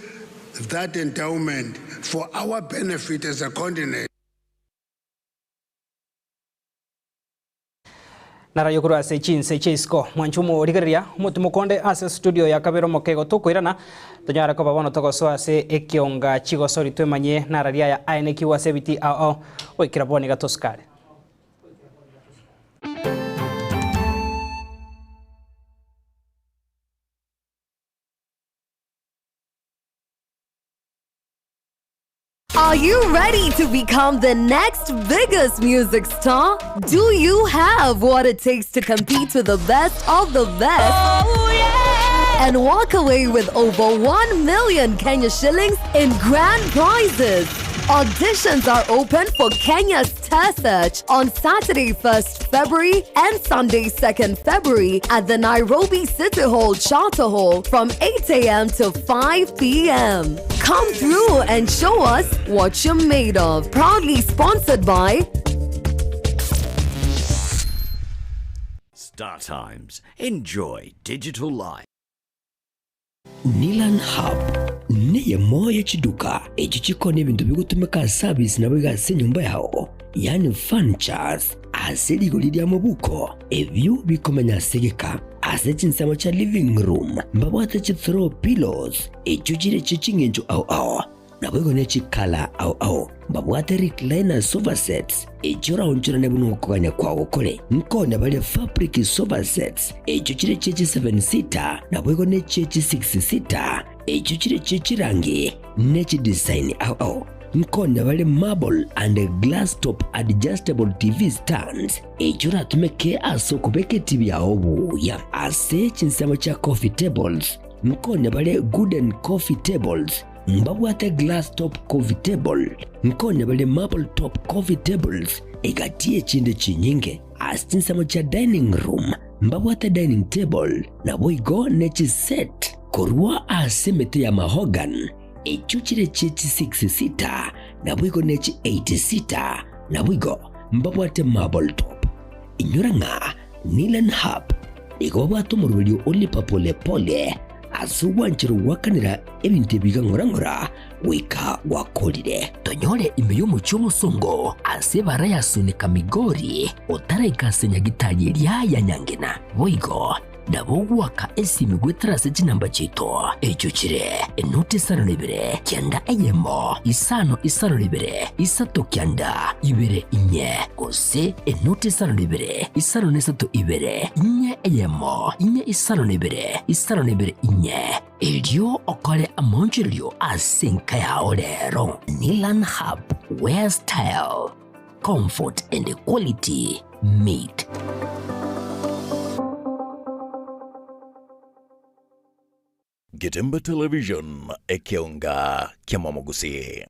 that endowment for our benefit as a continent.
Narayo korwa ase chinse chia isiko mwanche omorigereria omotumo onde ase studio ya kabere omokego tokoirana tonyare koba bono togosoa ase ekionga chigosori twemanye nararia aya aenekiwa ase ebiti ao ao goikera bono iga tosukare.
Are you ready to become the next biggest music star? Do you have what it takes to compete with the best of the best? Oh, yeah! And walk away with over 1 million Kenya shillings in grand prizes. Auditions are open for Kenya's Star Search on Saturday, 1st February and Sunday, 2nd February at the Nairobi City Hall Charter Hall from 8 a.m. to 5 p.m. Come through and show us what you're made of. Proudly sponsored by
Star Times. Enjoy digital life.
Nilan Hub neyemo ye chiduka echio chikoonia ebinto bigotumeka ase abisi naboigo ase enyomba yao, yaani furnitures, ase rigori ria mobuko, ebio bikomenya ase egeka. Ase chinsemo chia living room mbabwate chi throw pillows echio chire chie ching'encho ao ao. Naboigo ne chikala ao ao mbabwate recliner sofa sets, echio oraonchorane buna okogania kwao kore. Nkonya bare fabric sofa sets, echio chire chie chi seven seater, naboigo ne chie chi six seater, echio chire chie chirangi ne chidesign ao ao. Nkonya bare marble and glass top adjustable TV stands, echio oratumeke ase okobeka etibi yao buya. Ase chinsemo chia coffee tables, nkonya bare gooden coffee tables, Mbabwate glass top coffee table, nkonya bare marble top coffee tables, egati y'echinde chinyinge. Ase chinsemo chia dining room mbabwate dining table, naboigo ne chiset korwa ase emete ya mahogany, echio chire chie chi six seater, naboigo ne chi eight seater, naboigo mbabwate marble top. Inyora ng'a Nilan Hub nigo babwate omoroberio o Lipa Pole Pole ase ogwanchera goakanera ebinto ebi iga ng'ora ng'ora goika gwakorire. Tonyore ime y'omochie omosongo ase ebara ya Sunika Migori otaraika ase nyagitari eria ya Nyangena. Boigo. Nabo ogoaka esimi goetera ase chinamba chiaito, echio chire, enoti isano na ibere, kianda eyemo, isano isano na ibere, isato kianda, ibere inye, gose enoti isano na ibere, isano na isato ibere, inye eyemo, inye isano na ibere, isano na ibere inye. Erio okore amaonchorerio ase enka yao rero. Nilan Hub, where style, comfort and quality meet.
Getembe Television, ekeonga ki'amamogusii.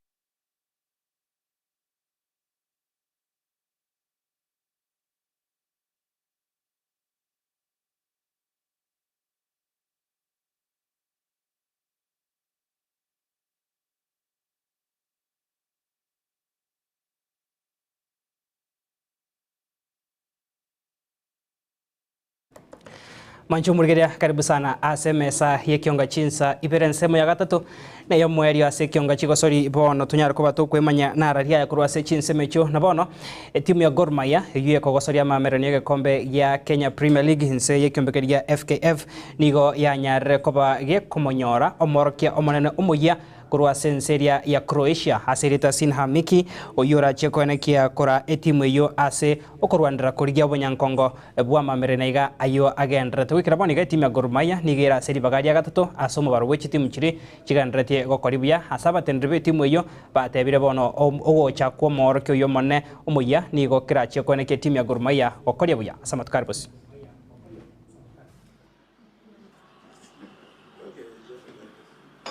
Mwancho omorigereria karibu sana ase emesa y'ekionga chinsa ibere ensemo ya gatato na ey'omoerio ase ekionga chigosori bono tonyare koba tokwemanya nararia aya korwa ase chinsemo echio na bono etimu ya Gor Mahia eyio ekogosoria amamererano y'egekombe gia Kenya Premier League inse y'ekiombekeri gia FKF nigo yanyarire koba gekomonyora omworokia omonene omoyia Korwa ase ense eria ya Croatia ase erieta Sinha Miki, oyio orachie koenekia kora etimu eyio ase okorwanera korigia obonyankongo bw'amamere na iga ayio agendererete. Goikera bono iga etimu ya Gor Mahia nigo ere ase ribaga ria gatato ase omobaro bwe chitimu chiria chigenderetie gokori buya. Ase abateneneri b'etimu eyio batebire bono ogocha kw'omoorokia oyio omonene omoyia nigo kerachie koenekia etimu ya Gor Mahia gokoria buya ase amatuko are bosio.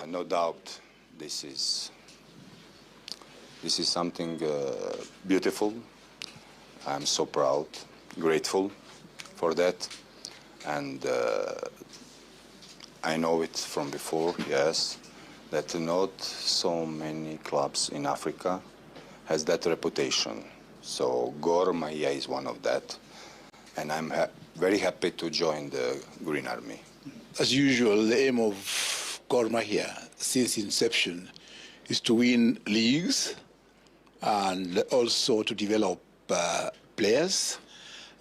No doubt this is this is something uh, beautiful. I'm so proud, grateful for that, and uh, I know it from before. Yes, that not so many clubs in Africa has that reputation. So Gor Mahia is one of that, and I'm ha very happy to join the Green Army.
As usual, the aim of Gor Mahia since inception is to win leagues and also to develop uh, players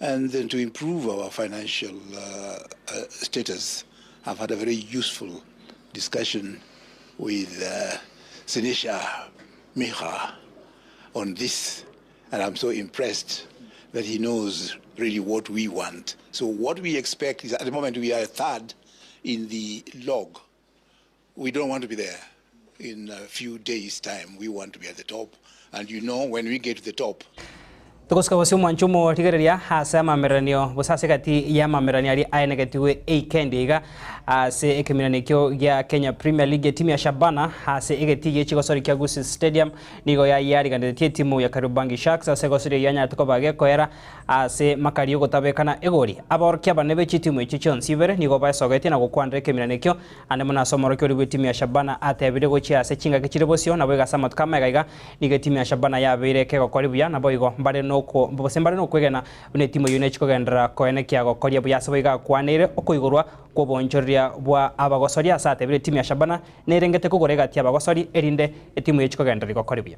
and then to improve our financial uh, uh, status. I've had a very useful discussion with uh, Sinisha Miha on this, and I'm so impressed that he knows really what we want. So what we expect is at the moment we are third in the log. We don't want to be there in a few days' time. We want to be at the top. And you know, when we get to the top,
Togosika bosio omwancho omorigereria ase amamereranio gose ase egati ya amamereranio aria aenegetigwe eikendi iga ase ekeminano ekio gia Kenya Premier League etimu ya Shabana ase egetii gie chigosori kia Gusii Stadium nigo yayariganeretie etimu ya Kariobangi Sharks ase egosori eyio yanyarete koba gekoera ase makari ogotabekana egori. Abaorokia abanene be chitimu echio chionsi ibere nigo baesogetie na gokwanera ekeminano ekio ande mono ase omorokia oria bw'etimu ya Shabana atebire gochia ase chingaki chire bosio naboigo ase amatuko amaiga iga nigo etimu ya Shabana yabeire kegokori buya naboigo mbare noko gose mbare nokwegena buna etimu eyio nechi kogenderera koenekia gokoria buya ase boigo akwaneire okoigorwa kw'oboonchoreria bwa abagosori ase atebire etimu ya Shabana nerengete kogora egati y'abagosori erinde etimu echi kogenderera gokori buya.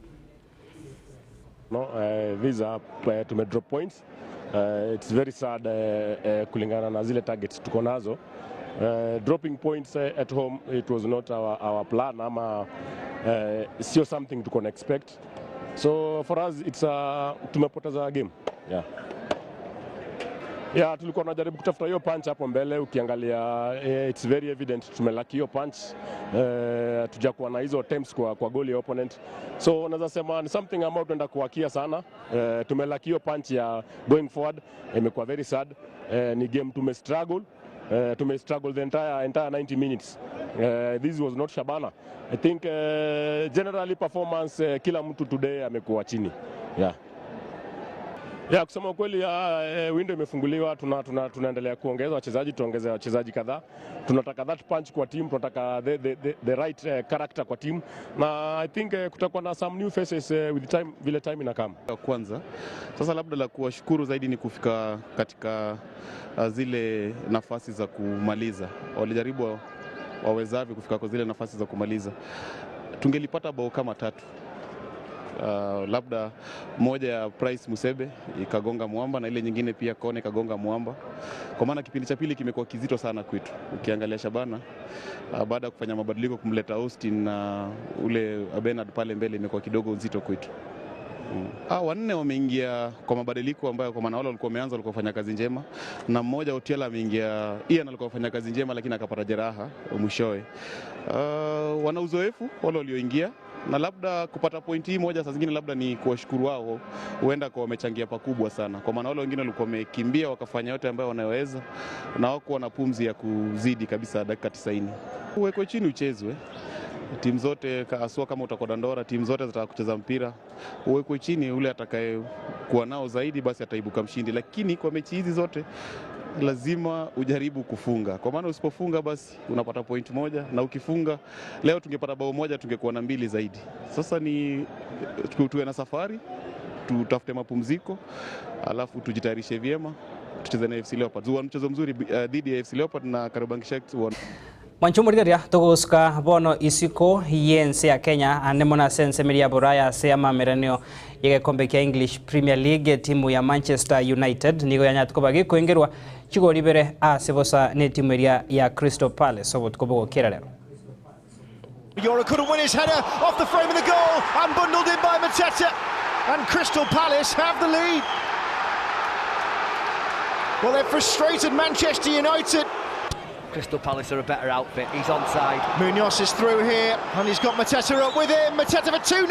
No, uh, these are uh, tume drop points. Uh, it's very sad uh, uh, kulingana na zile targets tuko nazo. Uh, dropping points uh, at home it was not our, our plan ama uh, sio something tuko na expect. So for us it's a tumepoteza game. Yeah. Yeah, tulikuwa tunajaribu kutafuta hiyo punch hapo mbele. Ukiangalia eh, it's very evident tumelaki hiyo punch eh, tujakuwa na hizo attempts kwa, kwa goal ya opponent, so unaweza sema ni something ambayo tunaenda kuwakia sana eh, tumelaki hiyo punch ya going forward, imekuwa very sad eh, ni game tume struggle Uh, tume struggle the entire, entire 90 minutes. Uh, this was not Shabana. I think uh, generally performance uh, kila mtu today amekuwa chini. Yeah. Ya, kusema ukweli ya, window imefunguliwa, tuna, tuna, tunaendelea kuongeza wachezaji, tuongeze wachezaji kadhaa. Tunataka that punch kwa team, tunataka the, the, the, the right uh, character kwa team na I think uh, kutakuwa na some new faces uh, with time, vile time inakam.
Kwanza sasa, labda la kuwashukuru zaidi ni kufika katika zile nafasi za kumaliza. Walijaribu wawezavyo kufika kwa zile nafasi za kumaliza. Tungelipata bao kama tatu Labda moja ya Price Musebe ikagonga mwamba na ile nyingine pia kona ikagonga mwamba, kwa maana kipindi cha pili kimekuwa kizito sana kwetu. Ukiangalia Shabana baada ya kufanya mabadiliko kumleta Austin na ule Bernard pale mbele imekuwa kidogo nzito kwetu. Wanne wameingia kwa mabadiliko ambayo kwa maana wale walikuwa wameanza walikuwa wafanya kazi njema, na mmoja Otiela ameingia, Ian alikuwa afanya kazi njema lakini akapata jeraha mwishowe. Wana uzoefu wale walioingia na labda kupata pointi hii moja saa zingine labda ni kuwashukuru wao, huenda kwa wamechangia pakubwa sana, kwa maana wale wengine walikuwa wamekimbia wakafanya yote ambayo wanayoweza na hawakuwa na pumzi ya kuzidi kabisa dakika 90. Uwekwe chini uchezwe timu zote haswa kama utakuwa Dandora, timu zote zitataka kucheza mpira, uwekwe chini, ule atakaye kuwa nao zaidi basi ataibuka mshindi. Lakini kwa mechi hizi zote lazima ujaribu kufunga, kwa maana usipofunga basi unapata point moja, na ukifunga leo tungepata bao moja, tungekuwa na mbili zaidi. Sasa ni tuwe na safari, tutafute mapumziko, alafu tujitayarishe vyema tucheze na AFC Leopards. Huwa mchezo mzuri dhidi ya AFC Leopards na Kariobangi Sharks.
Mwancho morigeria tugusuka bono isiko yense ya Kenya ane mona sense miria buraya ase amameranio yegekombe kia English Premier League timu ya Manchester United nigo yanyatuko bagikoingerwa chigori bere ase bosa ne timu eria ya Crystal Palace obotuko bogokera rero.
Yoro couldn't win his header off the frame of the goal and bundled in by Mateta, and Crystal Palace have the lead. Well, they've frustrated Manchester United.
Crystal Palace are a better outfit. He's onside.
Munoz is through here and he's got Mateta up with him. Mateta for 2-0,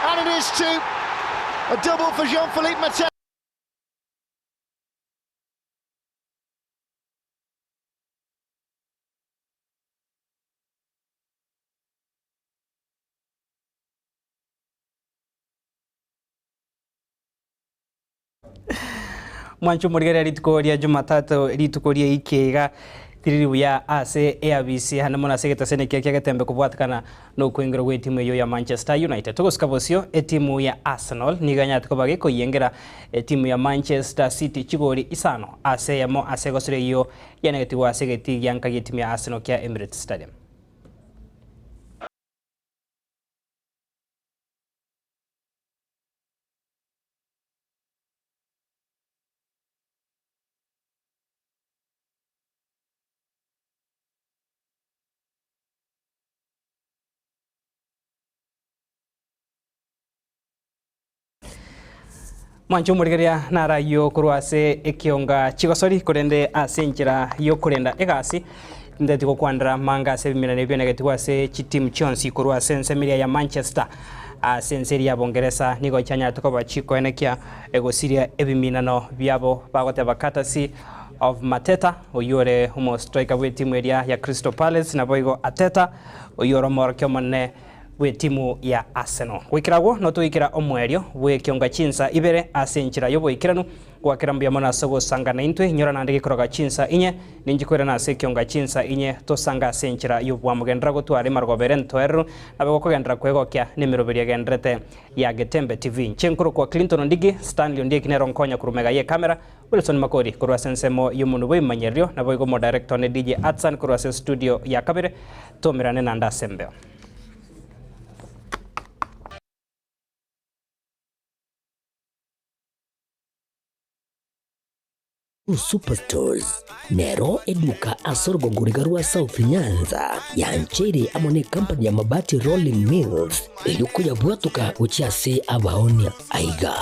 and it is 2. A double for Jean-Philippe Mateta.
Mwancho morigeria rituko ria Jumatatu rituko ria ikeiga tiriri buya ase ABC hana mona ase getasene kia kia getembe kobwatikana no kwingera gwe timu eyo ya Manchester United. Togosika bosio etimu ya Arsenal niganyate koba gekoyengera etimu ya Manchester City chigori isano ase yamo ase gosire iyo yanegetiwa ase geti gianka getimu ya Arsenal kia Emirates Stadium. Mwancho morigeria narayo korwa ase ekionga chigosori korende ase enchera yokorenda egasi ndeti gokwandera manga ase ebimirano ebio negetigwa ase chitimu chionsi korwa ase ensemiria ya Manchester ase enseri ya Bongeresa nigo chanyarete koba chikoenekia egosiria ebiminano biabo bagoteba courtesy of Mateta oyore omo striker bwe timu eria ya Crystal Palace naboigo Arteta oyore omorokia omonene bwe timu ya Arsenal. Gwikiragwo no twikira omwerio bwe kionga chinsa ibere ase enchera yoboikeranu gwakera mbuya mono ase ogosangana intwe nyora nande gikoroga chinsa inye ninjikwirana ase ekionga chinsa inye tosanga ase enchera yobwamogendera gotwara emarogobere ntoereru nabe gokogendera kwegokia nemeroberi egenderete ya Getembe TV. Nchenkuru kwa Clinton Ondigi, Stanley Ondieki nero nkonya kurumega ye kamera, Wilson Makori korwa ase ensemo yomondu bwa emanyerio nabo igo mo director ne DJ Atsan korwa ase studio ya kabere tomerane nande ase embeo.
Superstores nero eduka ase orogongoriga rwa South Nyanza yancheire amo na ekampani ya Mabati Rolling Mills erio koyabwatoka gochia ase abaonia aiga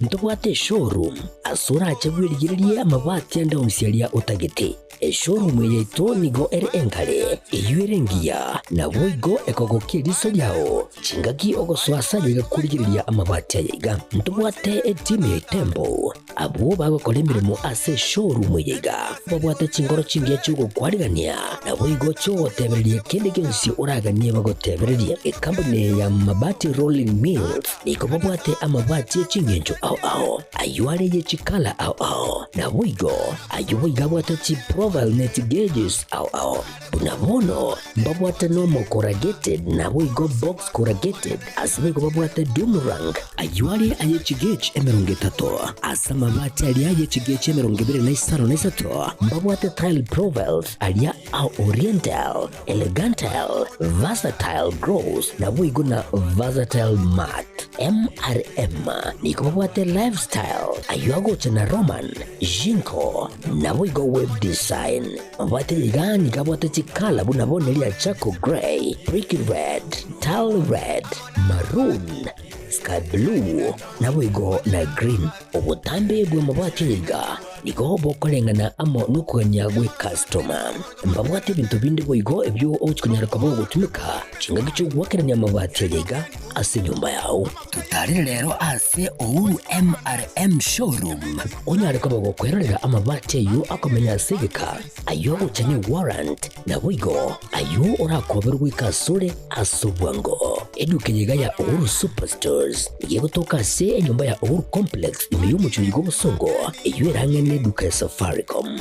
ntobwate eshowroom ase orache bwerigererie amabati ande onsi aria otagete. Eshowroom yaito nigo ere enkare eywo ere engiya nabo igo ekogokia eriso riao chingaki ogosoa ase aye gakorigereria amabati aya iga. Ntobwate etimu ya Itembo abwo bagokora emirimo ase eshowroom eye iga babwate chingoro chingiya chiogokwarigania nabo igo chiogotebereria kende gionsi oraganie bagotebereria. Ekampani ya Mabati Rolling Mills nigo babwate amabati eching'encho ao ao, ayio are ye chikala ao ao, naboigo ayio boigo abwate chiprofile ne chigeges ao ao. Buna bono mbabwate normal corrugated naboigo box corrugated, ase boigo babwate doomerang, ayio are aye chigauge 30, ase amabati aria aye chigauge 23, mbabwate tile profiles aria a oriental, Elegantal, Versatile Gross naboigo na Versatile Matte. MRM nigo babwate Lifestyle, ayio agocha na Roman, Jinko, naboigo Wave Design. Mabwate iga nigo abwate chikala buna bono eria Charcoal Grey, Brick Red, Tile Red, Maroon, Sky Blue, naboigo na Green. Obotambe bw'amabati aya iga nigo bokoreng'ana amo nokogania gw'ekastoma. Mbabwate ebinto binde boigo ebio ogochia konyara koba ogotumeka chingaki chi'ogoakerania amabati aya iga ase enyomba yao. Totarire rero ase Uhuru MRM Showroom onyare koba gokwerorera amabati ayio akomenya ase egeka, ayio agocha ne warrant, naboigo ayio orakoberwe goika asore ase obwango. Eduka eye iga ya Uhuru Superstores nigo egotoka ase enyomba ya Uhuru Complex ime y'omochie oyo bw'obosongo, eyio ere ang'e neduka ya Safaricom.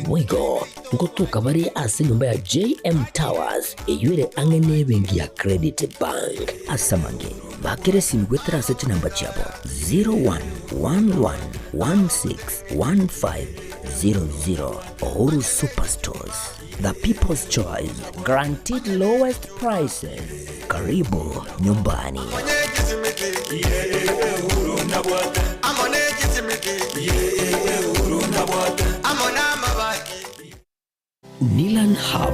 Boigo ngotoka bare ase enyomba ya JM Towers eyio ere ang'e nebenki ya Credit Bank. Ase amange, bakera esimi goetera ase chinamba chiabo 0111161500. Uhuru Superstores, the people's choice, guaranteed lowest prices. Karibu nyumbani. Nilan Hub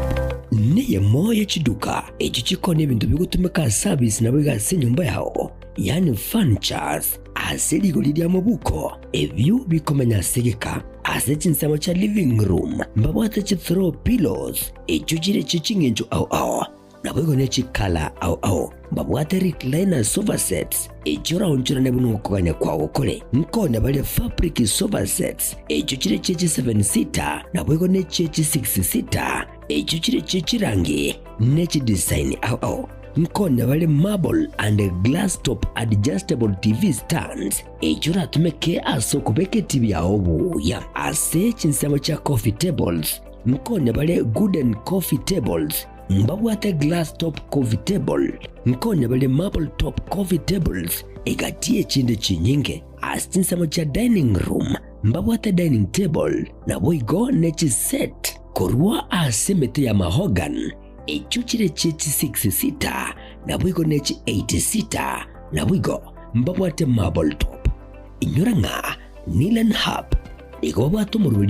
neyemo ye chiduka echio chikoonia ebinto bigotumeka ase abisi naboigo ase enyomba yao, yaani furnitures, ase rigori ri'amabuko, ebio bikomenya ase egeka. Ase chinsemo chia living room mbabwate chi throw pillows echio chire chie ching'encho ao ao, Naboigo ne chikala ao ao mbabwate recliner sofa sets, echio oraonchorane buna okogania kwao kore. Nkonya baria fabric sofa sets, echio chire chie chi seven seater, naboigo ne chie chi six seater, echio chire chie chirangi ne chidesign ao ao. Nkonya bare marble and glass top adjustable TV stands, echio oratumeke ase okobeka etibi yao buya. Ase chinsemo chia coffee tables, nkonya bare gooden coffee tables, Mbabwate glass top coffee table, nkonya bare marble top coffee tables, egati y'echinde chinyinge. Ase chinsemo chia dining room mbabwate dining table, naboigo ne chiset korwa ase emete ya mahogany, echio chire chie chi six seater, naboigo ne chi eight seater, naboigo mbabwate marble top. Inyora ng'a Nilan Hub nigo babwate omorweri.